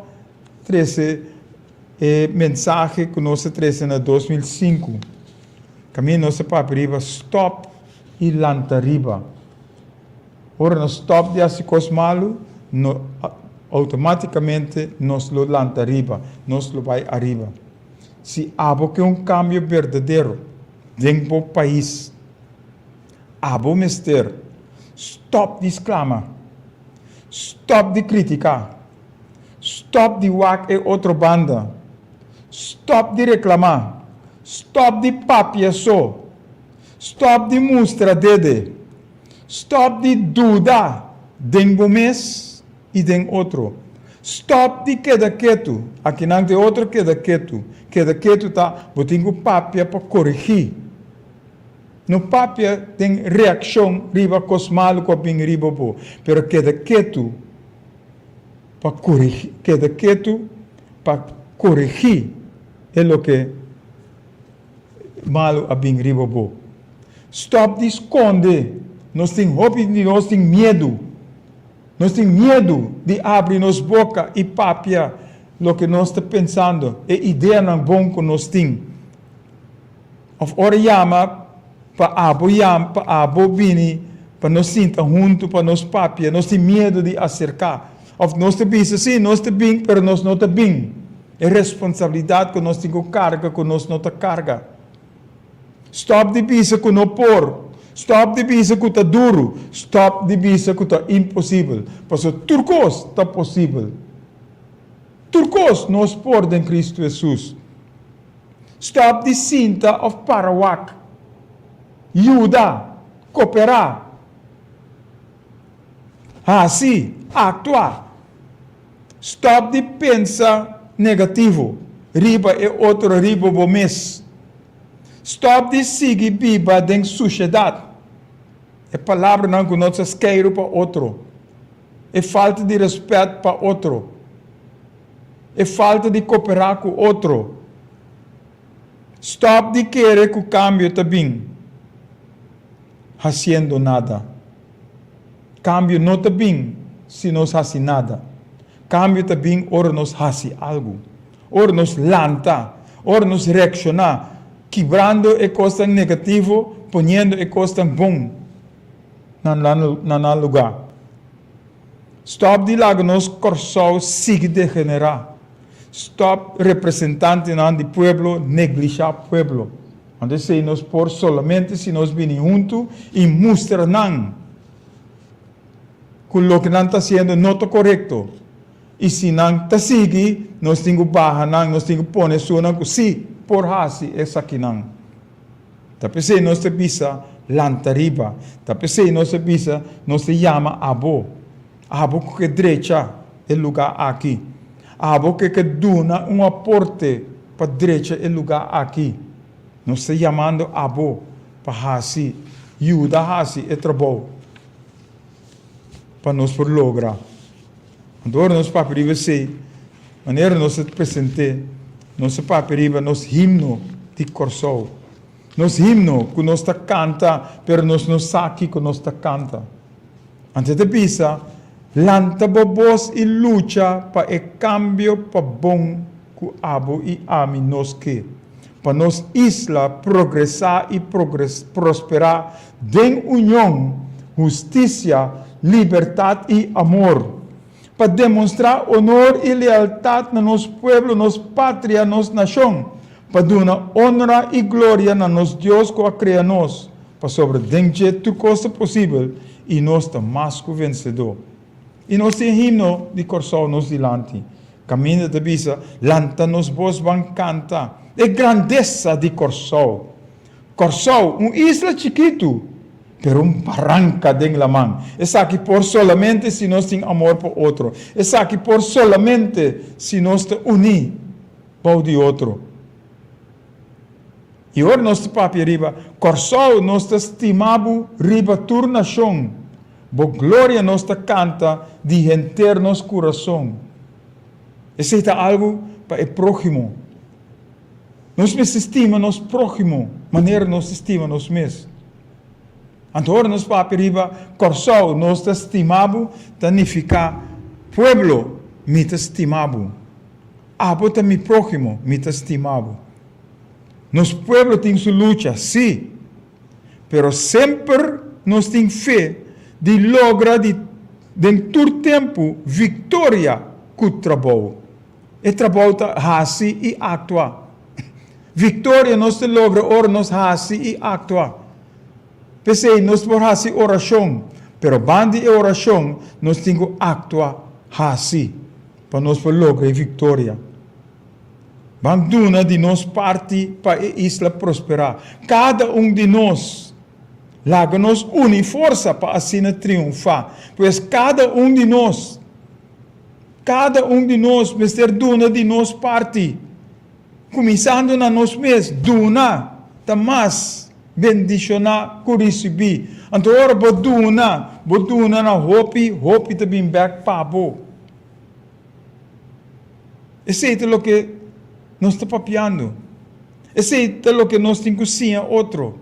trese e mensahe ku nos a trese na 2005. Kaminda nos a papia riba stòp i lanta riba. Ora nos stòp di hasi kos malu, no outomátikamente nos lo lanta riba, nos lo bai ariba. Si abo ke un kambio berdadero den bo pais, abo mester stòp di sklama, stòp di kritiká, stòp di wak e otro banda. Stòp di reklamá. Stòp di papia so. Stòp di mustra dede. Stòp di duda den bo mes i den otro. Stòp di keda ketu. Akinan ta e otro keda ketu. Keda ketu ta bo tin ku papia pa korigí. No papia den reakshon riba kos malu ku a bin riba bo, pero keda ketu pa korigí, keda ketu pa korigí e loke malu a bin riba bo. Stòp di skonde. Nos tin hopi di nos tin miedu. Nos tin miedu di abri nos boka i papia loke nos ta pensando, e ideanan bon ku nos tin. Òf ora yama pa abo yama pa abo bini pa nos sinta huntu pa nos papia, nos tin miedu di aserká. Òf nos ta bisa, sí, nos ta bin, pero nos no ta bin. E responsabilidat ku nos tin ku karga ku nos no ta karga. Stòp di bisa ku no por. Stòp di bisa ku ta duru. Stòp di bisa ku ta imposibel. Pasobra tur kos ta posibel. Tur kos nos por den Kristu Hesus. Stòp di sinta òf para wak. Yuda. Koperá. Hasi. Aktua. Stòp di pensa negativo riba e otro riba bo mes. Stòp di sigui biba den sushedat. E palabranan ku no ta skeiru pa otro. E falta di rèspèt pa otro. E falta di koperá ku otro. Stòp di kere ku kambio ta bin hasiendo nada. Kambio no ta bin si nos hasi nada. Kambio ta bin ora nos hasi algu. Ora nos lanta, ora nos reakshoná, kibrando e kosnan negativo, poniendo e kosnan bon na nan lugá. Stòp di laga nos Kòrsou sigui degenerá. Stòp representantenan di pueblo neglishá pueblo. Anto esei nos por solamente si nos bini huntu i mustra nan ku loke nan ta hasiendo no ta korekto. I si nan ta sigui, nos tin ku baha nan, nos tin ku pone esunnan ku sí por hasi esakinan. Ta p'esei nos ta bisa, Lanta riba. Ta p'esei nos ta bisa, nos ta yama abo. Abo ku ke drecha e lugá aki. Abo ke ke duna un aporte pa drecha e lugá aki. Nos ta yamando abo pa hasi, yuda hasi e trabou pa nos por logra. Anto ora nos papia riba esei, manera nos ta present'é, nos ta papia riba nos himno di Kòrsou. Nos himno ku nos ta kanta, pero nos no sa kiko nos ta kanta. Anto e ta bisa, Lanta bo bos i lucha pa e kambio pa bon ku abo i ami nos ke, pa nos isla progresá i prosperá den union, hustisia, libertat i amor, pa demonstrá onor i lealtat na nos pueblo, nos patria, nos nashon, pa duna onra i gloria na nos Dios ku a krea nos. Pasobra den dje tur kos ta posibel i nos ta mas ku vensedó. I nos tin himno di Kòrsou nos dilanti, kaminda ta bisa, Lanta nos bos ban kanta e grandesa di Kòrsou. Kòrsou, un isla chikitu, pero un baranka den laman. Esaki por solamente si nos tin amor pa otro. Esaki por solamente si nos ta uní bou di otro. I ora nos ta papia riba Kòrsou nos ta stima bo riba tur nashon, bo gloria nos ta kanta di henter nos kurason. Esei ta algu pa e próhimo. Nos mester stima nos próhimo manera nos ta stima nos mes. Anto ora nos papia riba Kòrsou nos ta stima bo ta nifiká pueblo mi ta stima bo. Abo ta mi próhimo, mi ta stima bo. Nos pueblo tin su lucha, sí, pero semper nos tin fe di logra di den tur tempu victoria cu trabou. E trabou ta haci y actua. Victoria nos ta logra ora nos haci y actua. P'esey nos por haci oracion, pero banda di e oracion nos tin cu actua, haci, pa nos por logra e victoria. Ban duna di nos parti pa e isla prosperá. Kada un di nos laga nos uni forsa pa asina triunfá. Pues kada un di nos, kada un di nos mester duna di nos parti, kuminsando na nos mes. Duna ta mas bendishoná ku risibí. Anto ora bo duna, bo duna na hopi, hopi ta bin bèk pa bo. Esei ta loke nos ta papiando. Esei ta loke nos tin ku siña otro.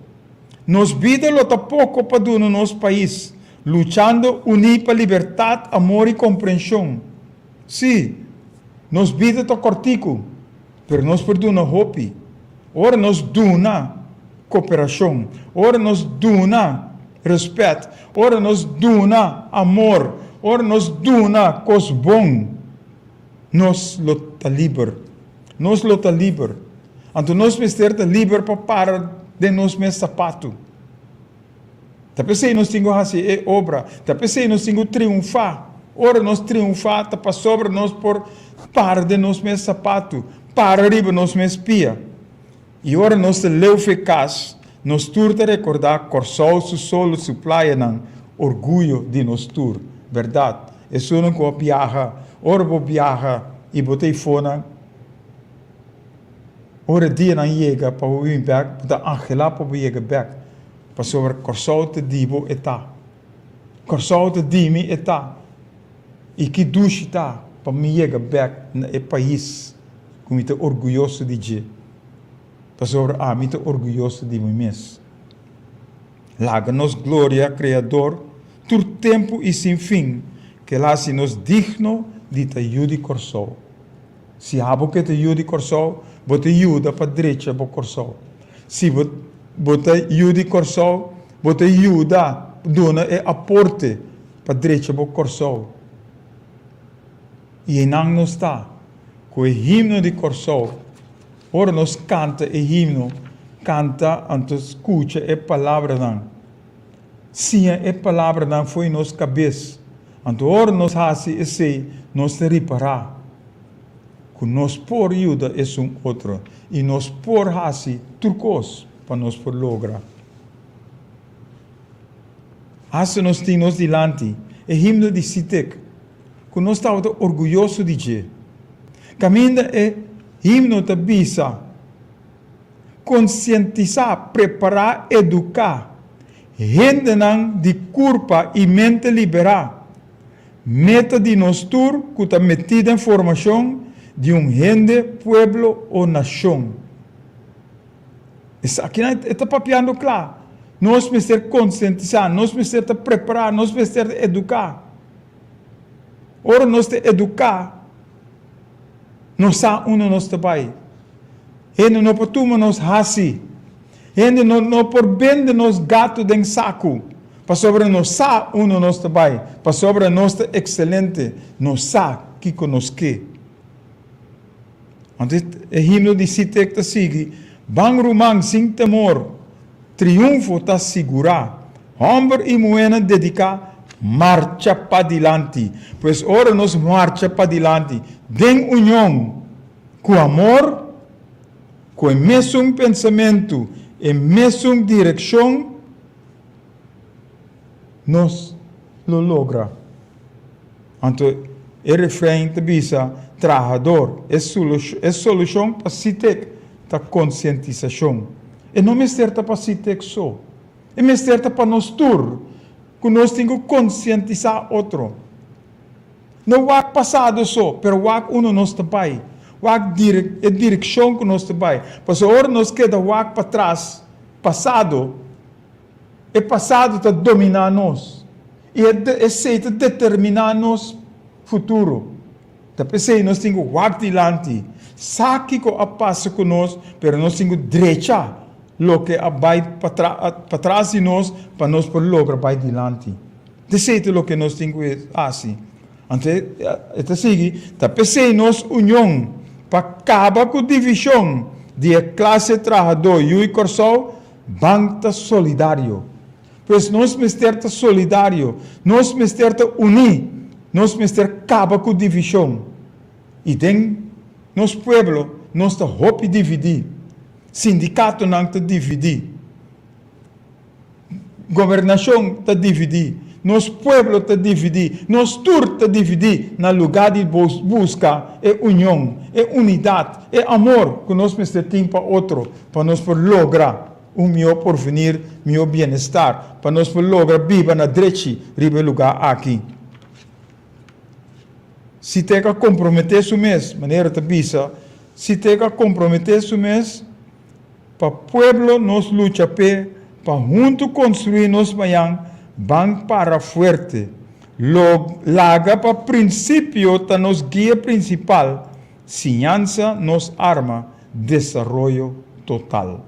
Nos bida lo ta poko pa duna nos pais, luchando uní pa libertat, amor i komprenshon. Sí, nos bida ta kòrtiku, pero nos por duna hopi. Ora nos duna koperashon, ora nos duna rèspèt, ora nos duna amor, ora nos duna kos bon, nos lo ta liber. Nos lo ta liber. Anto nos mester ta liber pa para den nos mes sapatu. Ta p'esei nos tin ku hasi e obra. Ta p'esei nos tin ku triunfá. Ora nos triunfá ta pasobra nos por para den nos mes sapatu, para riba nos mes pia. I ora nos ta leu fe kas, nos tur ta rekordá Kòrsou su solo, su playanan, orguyo di nos tur. Bèrdat, esunnan ku a biaha, ora bo biaha i bo ta eifonan, ora e dianan yega pa bo bin bèk, bo ta anhelá pa bo yega bèk, pasobra Kòrsou ta di bo e ta. Kòrsou ta di mi e ta. I ki dushi ta pa mi yega bèk na e pais ku mi ta orguyoso di dje, pasobra ami ta orguyoso di mi mes. Laga nos gloria Kreador tur tempu i sin fin, ku el hasi nos digno di ta yu di Kòrsou. Si abo ke ta yu di Kòrsou, bo ta yuda pa drecha bo Kòrsou. Si bo bo ta yu di Kòrsou, bo ta yuda duna e aporte pa drecha bo Kòrsou. I einan nos ta, ku e himno di Kòrsou. Ora nos kanta e himno, kanta anto skucha e palabranan. Siña e palabranan fo'i nos kabes. Anto ora nos hasi esei, nos ta ripará ku nos por yuda esun otro i nos por hasi tur kos pa nos por logra. Hasta nos tin nos dilanti e himno di Sitek ku nos tabata orguyoso di dje. Kaminda e himno ta bisa, Konsientisá, prepará, eduká hendenan di kurpa i mente liberá. Meta di nos tur ku ta metí den formashon di un hende, pueblo o nashon. Esakinan e ta papiando kla. Nos mester konsientisá, nos mester ta prepará, nos mester ta eduká. Ora nos ta eduká, nos sa unda nos ta bai. Hende no por tuma nos hasi. Hende no no por bende nos gato den saku, pasobra nos sa unda nos ta bai, pasobra nos ta ekselente, nos sa kiko nos ke. Anto e himno di Sitek ta sigui, Ban ruman sin temor, triunfo ta sigurá. Hòmber i muhénan dediká, marcha padilanti. Pues ora nos marcha padilanti den union, ku amor, ku e mesun pensamentu, e mesun direkshon, nos lo logra. Anto e refrein ta bisa, Trahador, e e solushon pa Sitek ta konsientisashon. E no mester ta pa Sitek so. E mester ta pa nos tur, ku nos tin ku konsientisá otro. No wak pasado so, pero wak unda nos ta bai. Wak e direkshon ku nos ta bai. Pasobra ora nos keda wak patras, pasado, E pasado ta dominá nos i esei ta determiná nos futuro. Ta p'esei nos tin ku wak dilanti, sa kiko a pasa ku nos, pero nos tin ku drecha loke a bai patras di nos pa nos por logra bai dilanti. T'esei ta loke nos tin ku hasi. Anto e ta sigui, Ta p'esei nos union pa kaba ku divishon di e klase trahadó yu i Kòrsou Ban ta solidario. Pues nos mester ta solidario, nos mester ta uní, nos mester kaba ku divishon. I den nos pueblo. nos ta hopi dividí, sindikatonan ta dividí, gobernashon ta dividí, nos pueblo ta dividí, nos tur ta dividí na lugá di buska e union, e unidat, e amor ku nos mester tin pa otro pa nos por logra un mihó porvenir, mihó bienestar, pa nos por logra biba na drechi riba e lugá aki. Si te ka komprometé su mes, manera ta bisa, si te ka komprometé su mes pa pueblo nos lucha p'e, pa huntu konstruí nos mañan, ban para fuerte. Lo laga pa prinsipio ta nos guia prinsipal, siñansa nos arma, desaroyo total.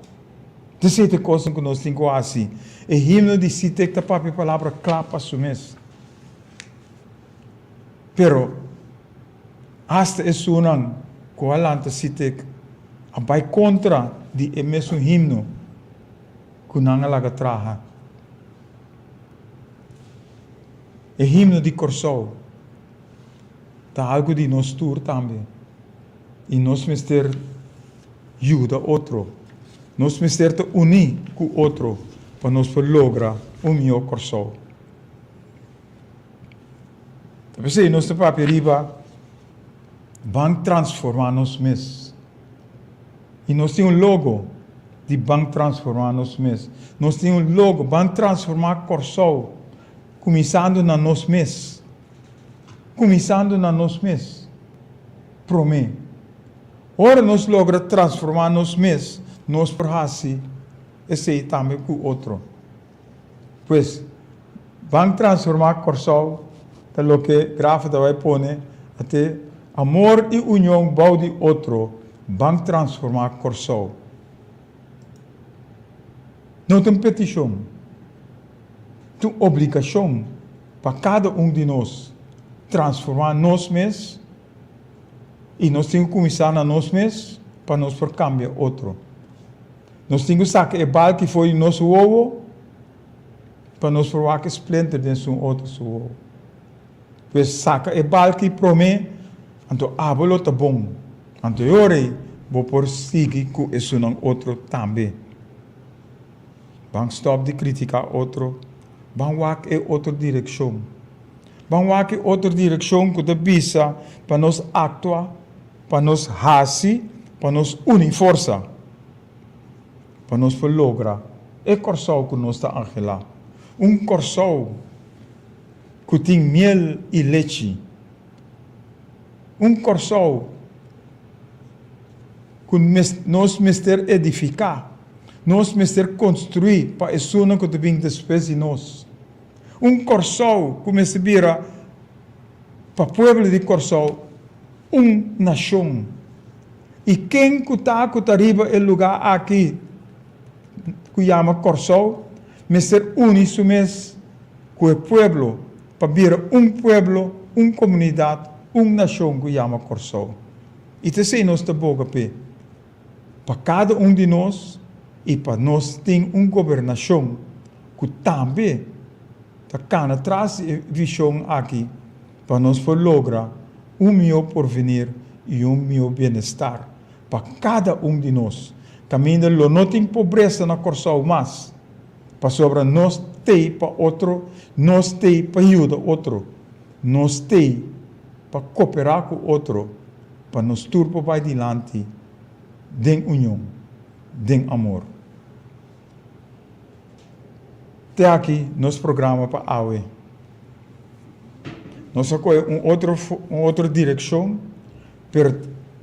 Ta esei ta e kosnan ku nos tin ku hasi. E himno di Sitek ta papia palabra kla pa su mes. Pero hasta esunnan ku a lanta Sitek a bai kontra di e mesun himno ku nan a laga traha. E himno di Kòrsou ta algu di nos tur tambe i nos mester yuda otro. Nos mester ta uní ku otro pa nos por logra un mihó Kòrsou. Ta p'esei nos ta papia riba Ban Transformá Nos Mes. I nos tin un logo di Ban Transformá Nos Mes. Nos tin un logo, Ban Transformá Kòrsou, kuminsando na nos mes. Kuminsando na nos mes promé. Ora nos logra transformá nos mes, nos por hasi esei tambe ku otro. Pues, ban transformá Kòrsou ta loke Grafa ta bai pone ate amor i union bou di otro, ban transformá Kòrsou. No ta un petishon, ta un obligashon pa kada un di nos transformá nos mes i nos tin ku kuminsá na nos mes pa nos por kambia otro. Nos tin ku saka e balki for di nos wowo pa nos por wak e splinter den sun otro su wowo. Pues saka e balki promé, anto abo lo ta bon. Anto e ora ei bo por sigui ku esunnan otro tambe. Ban stòp di kritiká otro, ban wak e otro direkshon. Ban wak e otro direkshon ku ta bisa pa nos aktua. Pa nos hasi, pa nos uni forsa, pa nos por logra e Kòrsou ku nos ta anhelá. Un Kòrsou ku tin miel i lechi. Un Kòrsou ku nos mester edifiká, nos mester konstruí pa esunnan ku ta bin despues di nos. Un Kòrsou ku mester bira pa pueblo di Kòrsou un nashon. I ken ku ta ku ta riba e lugá aki ku yama Kòrsou mester uni su mes ku e pueblo pa bira un pueblo, un komunidat, un nashon ku yama Kòrsou. I ta esei nos ta boga p'e, pa kada un di nos i pa nos tin un gobernashon ku tambe ta kana tras di e vishon aki pa nos por logra un mihó porvenir i un mihó bienestar pa kada un di nos, kaminda lo no tin pobresa na Kòrsou mas, pasobra nos t'ei pa otro, nos t'ei pa yuda otro, nos t'ei pa koperá ku otro pa nos tur por bai dilanti den union, den amor. Te aki nos programa pa awe. Nos a kohe un otro un otro direkshon, pero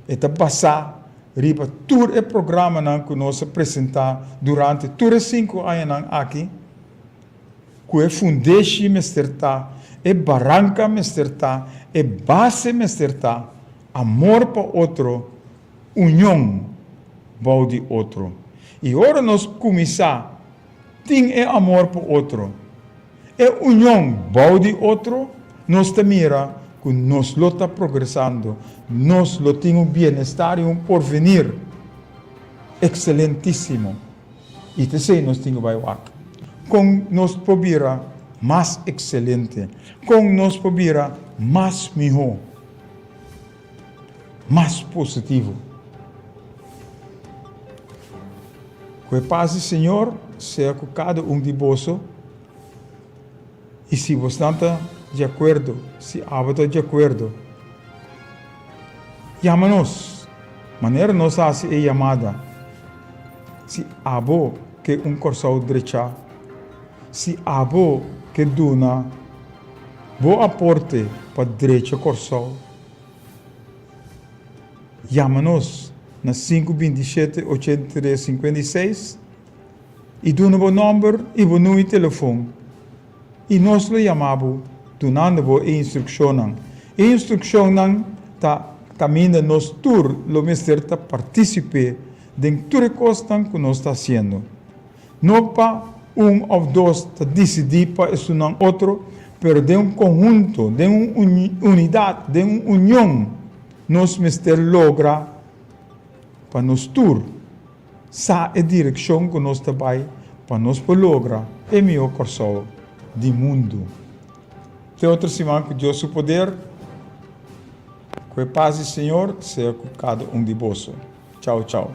e ta basá riba tur e programanan ku nos a presentá durante tur e sinku añanan aki, ku e fundeshi mester ta, e baranka mester ta, e base mester ta, amor pa otro, union bou di otro. I ora nos kuminsá tin e amor pa otro, e union bou di otro, nos ta mira ku nos lo ta progresando, nos lo tin un bienestar i un porvenir ekselentísimo. I ta esei nos tin ku bai wak. Kon nos por bira mas ekselente? Kon nos por bira mas mihó? Mas positivo? Ku e pas di Señor sea ku kada un di boso, i si bosnan ta di akuerdo, si abo ta di akuerdo, yama nos, manera nos a hasi e yamada. Si abo ke un Kòrsou drechá, si abo ke duna bo aporte pa drecha Kòrsou, Yama nos na 527 83 56 i duna bo nòmber i bo numero di telefon i nos lo yama bo dunando bo e instrukshonnan. E instrukshonnan ta kaminda nos tur lo mester ta partisip'é den tur e kosnan ku nos ta hasiendo. No pa un òf dos ta disidí pa esunnan otro, pero den un konhunto, den un unidat, den un union, nos mester logra pa nos tur sa e direkshon ku nos ta bai pa nos por logra e mihó Kòrsou di mundu. Te otro siman ku Dios su poder, ku e pas di Señor sea ku kada un di boso. Chao chao.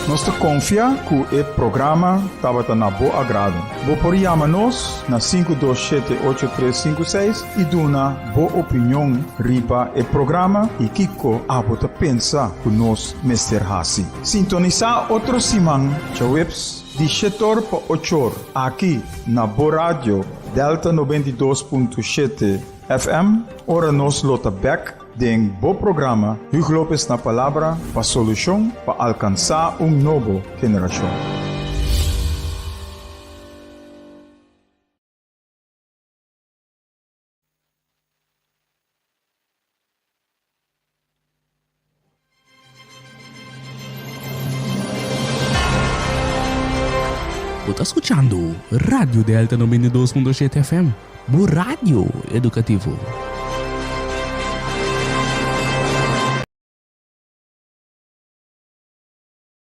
Nos ta konfia ku e programa tabata na bo agrado. Bo por yama nos na 527 8356 i duna bo opinion riba e programa i kiko abo ta pensa ku nos mester hasi. Sintonisá otro siman djaweps Di shetor pa ochor aki na bo radio Delta 92.7 FM ora nos lo ta bek den bo programa Hugo Lopez na Palabra pa solucion pa alcansa un nobo generacion. Bo ta skuchando Radio Delta 92.7 FM, bo radio edukativo.